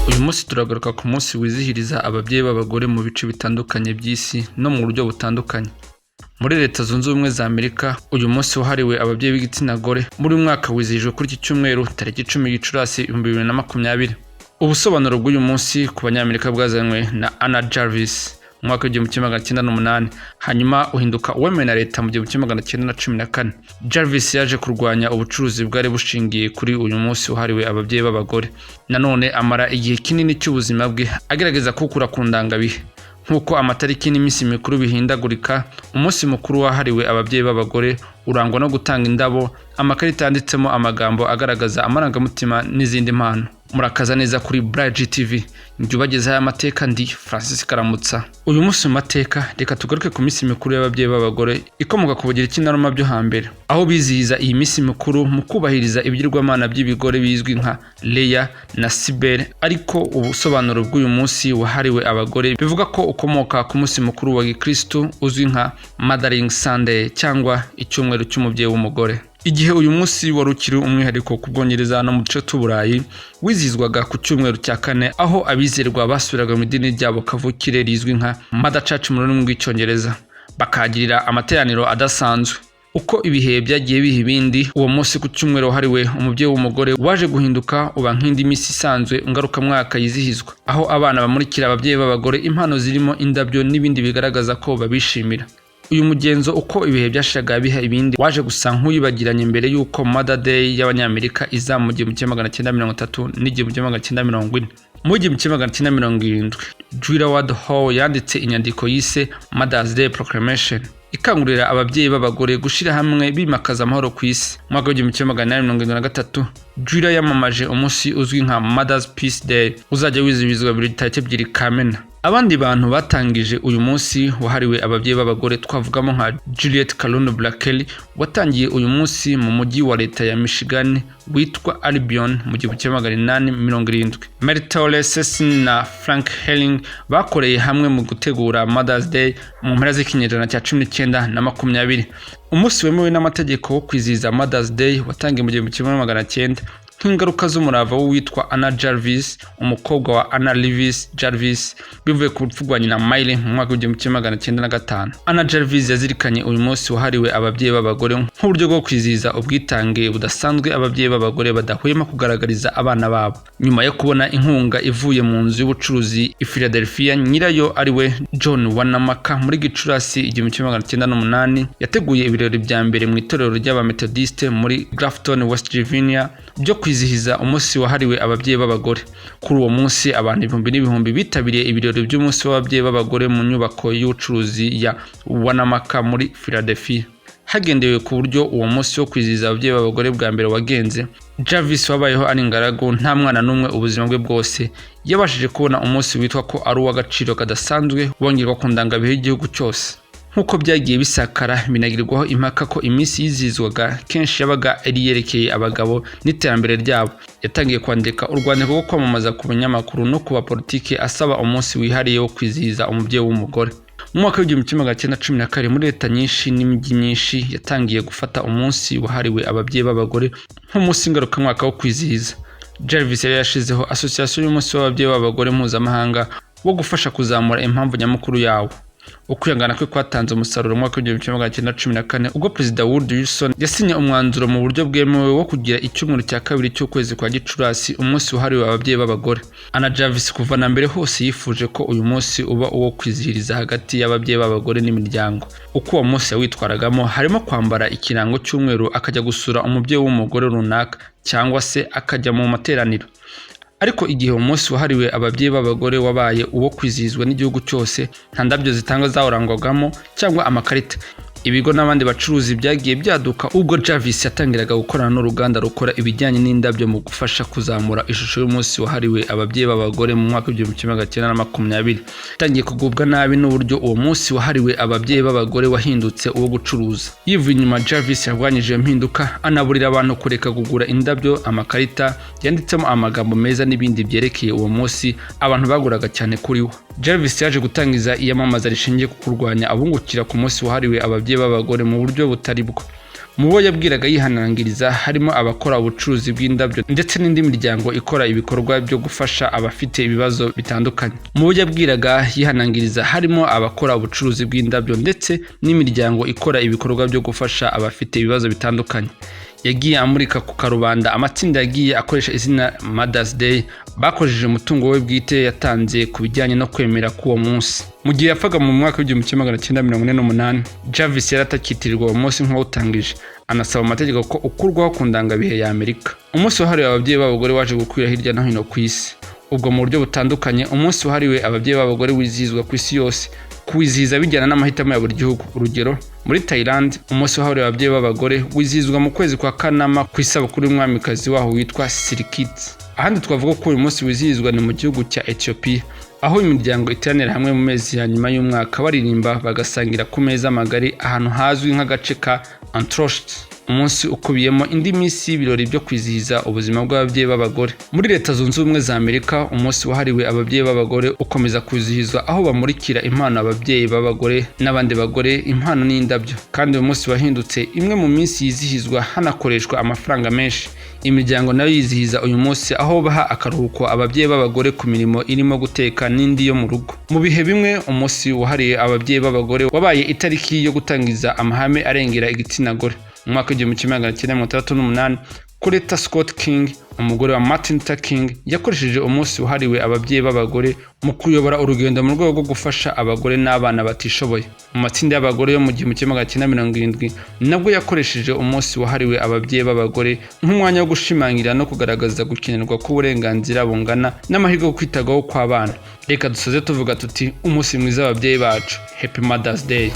Uyu munsi turagaruka ku munsi wizihiriza ababyeyi b'abagore mu bice bitandukanye by'isi no mu buryo butandukanye. Muri Leta Zunze Ubumwe za Amerika, uyu munsi wahariwe ababyeyi b'igitsina gore muri uyu mwaka wizihijwe kuri iki cyumweru, tariki 10 Gicurasi 2020. Ubusobanuro bw'uyu munsi ku Banyamerika bwazanywe na Anna Jarvis mu mwaka w'1908, hanyuma uhinduka uwemewe na leta mu 1914. Jarvis yaje kurwanya ubucuruzi bwari bushingiye kuri uyu munsi wahariwe ababyeyi b'abagore. Nanone amara igihe kinini cy'ubuzima bwe agerageza kuwukura ku ndangabihe. Nk'uko amatariki n'iminsi mikuru bihindagurika, umunsi mukuru wahariwe ababyeyi b'abagore urangwa no gutanga indabo, amakarita yanditsemo amagambo agaragaza amarangamutima n'izindi mpano. Murakaza neza kuri Bright TV, njye ubagezaho aya mateka ndi Francis Karamutsa. Uyu munsi mu mateka, reka tugaruke ku minsi mikuru y'ababyeyi b'abagore ikomoka ku Bugiriki na Roma byo hambere, aho bizihiza iyi minsi mikuru mu kubahiriza ibigirwamana by'ibigore bizwi nka Leya na Cybele. Ariko ubusobanuro bw'uyu munsi wahariwe abagore bivuga ko ukomoka ku munsi mukuru wa gikristu uzwi nka Mothering Sunday cyangwa icyumweru cy'umubyeyi w'umugore. Igihe uyu munsi wari ukiri umwihariko ku Bwongereza no mu duce tw'Uburayi, wizihizwaga ku cyumweru cya kane, aho abizerwa basubiraga mu idini ryabo kavukire rizwi nka Mother Church mu rurimi rw'Icyongereza, bakahagirira amateraniro adasanzwe. Uko ibihe byagiye biha ibindi, uwo munsi ku cyumweru wahariwe umubyeyi w'umugore waje guhinduka uba nk'indi minsi isanzwe ngarukamwaka yizihizwa, aho abana bamurikira ababyeyi b'abagore impano zirimo indabyo n'ibindi bigaragaza ko babishimira. Uyu mugenzo, uko ibihe byashiraga biha ibindi, waje gusa nk'uwibagiranye mbere y'uko Mother Day y'Abanyamerika iza mu 1930 n'1940. Mu 1970, Julia Ward Howe yanditse inyandiko yise Mother's Day Proclamation, ikangurira ababyeyi b'abagore gushyira hamwe bimakaza amahoro ku isi. Mu mwaka w'1873, Julia yamamaje umunsi uzwi nka Mother's Peace Day, uzajya wizihizwa buri tariki 2 Kamena. Abandi bantu batangije uyu munsi wahariwe ababyeyi b'abagore twavugamo nka Juliet Calhoun Blakely, watangiye uyu munsi mu mujyi wa leta ya Michigan witwa Albion mu 1870. Myrtle Cecil na Frank Herring bakoreye hamwe mu gutegura Mother's Day mu mpera z'ikinyejana cya 19 na 20. Umunsi wemewe n'amategeko wo kwizihiza Mother's Day watangiye mu 1900 nk'ingaruka z'umurava w'uwitwa Anna Jarvis, umukobwa wa Anna Levis Jarvis, bivuye ku rupfu rwa nyina Miley mu mwaka w'1905. Anna Jarvis yazirikanye uyu munsi wahariwe ababyeyi b'abagore nk'uburyo bwo kwizihiza ubwitange budasanzwe ababyeyi b'abagore badahwema kugaragariza abana babo. Nyuma yo kubona inkunga ivuye mu nzu y'ubucuruzi i Philadelphia, nyirayo ari we John Wanamaker, muri Gicurasi 1908 yateguye ibirori bya mbere mu itorero ry'Abamethodiste muri Grafton, West Virginia, byo kwizihiza umunsi wahariwe ababyeyi b'abagore. Kuri uwo munsi, abantu ibihumbi n'ibihumbi bitabiriye ibirori by'umunsi w'ababyeyi b'abagore mu nyubako y'ubucuruzi ya Wanamaker muri Philadelphia. Hagendewe ku buryo uwo munsi wo kwizihiza ababyeyi b'abagore bwa mbere wagenze, Jarvis wabayeho ari ingaragu, nta mwana n'umwe ubuzima bwe bwose, yabashije kubona umunsi witwa ko ari uw'agaciro kadasanzwe wongerwa ku ndangabihe y'igihugu cyose. Nk'uko byagiye bisakara binagirwaho impaka ko iminsi yizihizwaga kenshi yabaga ari yerekeye abagabo n'iterambere ryabo, yatangiye kwandika urwandiko rwo kwamamaza ku binyamakuru no ku bapolitike, asaba umunsi wihariye wo kwizihiza umubyeyi w'umugore. Mu mwaka w'1912, muri leta nyinshi n'imijyi myinshi yatangiye gufata umunsi wahariwe ababyeyi b'abagore nk'umunsi ngarukamwaka wo kwizihiza. Jarvis yari yashizeho Association y'umunsi w'ababyeyi b'abagore mpuzamahanga wo gufasha kuzamura impamvu nyamukuru yawo. Ukwihangana kwe kwatanze umusaruro mu mwaka w'1914, ubwo Perezida Woodrow Wilson yasinye umwanzuro mu buryo bwemewe wo kugira icyumweru cya kabiri cy'ukwezi kwa Gicurasi umunsi wahariwe ababyeyi b'abagore. Anna Jarvis kuva na mbere hose yifuje ko uyu munsi uba uwo kwizihiriza hagati y'ababyeyi b'abagore n'imiryango. Uko uwo munsi yawitwaragamo harimo kwambara ikirango cy'umweru, akajya gusura umubyeyi w'umugore runaka, cyangwa se akajya mu materaniro. Ariko igihe umunsi wahariwe ababyeyi b'abagore wabaye uwo kwizihizwa n'igihugu cyose, nta ndabyo zitangwa zawurangwagamo cyangwa amakarita. Ibigo n'abandi bacuruzi byagiye byaduka ubwo Jarvis yatangiraga gukorana n'uruganda rukora ibijyanye n'indabyo mu gufasha kuzamura ishusho y'umunsi wahariwe ababyeyi b'abagore mu mwaka w'1920. Yatangiye kugubwa nabi n'uburyo uwo munsi wahariwe ababyeyi b'abagore wahindutse uwo gucuruza. Yivuye inyuma, Jarvis yarwanyije iyo mpinduka, anaburira abantu kureka kugura indabyo, amakarita yanditsemo amagambo meza n'ibindi byerekeye uwo munsi abantu baguraga cyane kuri wo. Jarvis yaje gutangiza iyamamaza rishingiye ku kurwanya abungukira ku munsi wahariwe ababyeyi b'abagore mu buryo butari bwo. Mu bo yabwiraga yihanangiriza harimo abakora ubucuruzi bw'indabyo ndetse n'indi miryango ikora ibikorwa byo gufasha abafite ibibazo bitandukanye. Mu bo yabwiraga yihanangiriza harimo abakora ubucuruzi bw'indabyo ndetse n'imiryango ikora ibikorwa byo gufasha abafite ibibazo bitandukanye. Yagiye amurika ku karubanda amatsinda yagiye akoresha izina Mother's Day bakoresheje umutungo we bwite yatanze ku bijyanye no kwemera k'uwo munsi. Mu gihe yapfaga mu mwaka w'1948, Jarvis yari atakitirirwa uwo munsi nk'uwawutangije, anasaba amategeko ko ukurwaho ku ndangabihe ya Amerika. Umunsi wahariwe ababyeyi b'abagore waje gukwira hirya no hino ku isi. Ubwo mu buryo butandukanye, umunsi wahariwe ababyeyi b'abagore wizihizwa ku isi yose. Kuwizihiza bijyana n'amahitamo ya buri gihugu. Urugero, muri Thailand umunsi wahariwe ababyeyi b'abagore wizihizwa mu kwezi kwa Kanama ku isabukuru y'umwamikazi waho witwa Sirikit. Ahandi twavuga ko uyu munsi wizihizwa ni mu gihugu cya Ethiopia, aho imiryango iteranira hamwe mu mezi ya nyuma y'umwaka, baririmba, bagasangira ku meza magari ahantu hazwi nk'agace ka Antrosht. Umunsi ukubiyemo indi minsi y'ibirori byo kwizihiza ubuzima bw'ababyeyi b'abagore. Muri Leta Zunze Ubumwe za Amerika, umunsi wahariwe ababyeyi b'abagore ukomeza kwizihizwa, aho bamurikira impano ababyeyi b'abagore n'abandi bagore, impano n'indabyo. Kandi uyu munsi wahindutse imwe mu minsi yizihizwa hanakoreshwa amafaranga menshi. Imiryango nayo yizihiza uyu munsi, aho baha akaruhuko ababyeyi b'abagore ku mirimo irimo guteka n'indi yo mu rugo. Mu bihe bimwe, umunsi wahariwe ababyeyi b'abagore wabaye itariki yo gutangiza amahame arengera igitsina gore. Mu mwaka w'1968, Coretta Scott King, umugore wa Martin Luther King, yakoresheje umunsi wahariwe ababyeyi b'abagore mu kuyobora urugendo mu rwego rwo gufasha abagore n'abana batishoboye. Mu matsinda y'abagore yo mu 1970 nabwo yakoresheje umunsi wahariwe ababyeyi b'abagore nk'umwanya wo gushimangira no kugaragaza gukenerwa k'uburenganzira bungana n'amahirwe yo kwitabwaho kw'abana. Reka dusoze tuvuga tuti: "Umunsi mwiza w'ababyeyi bacu, Happy Mother's Day."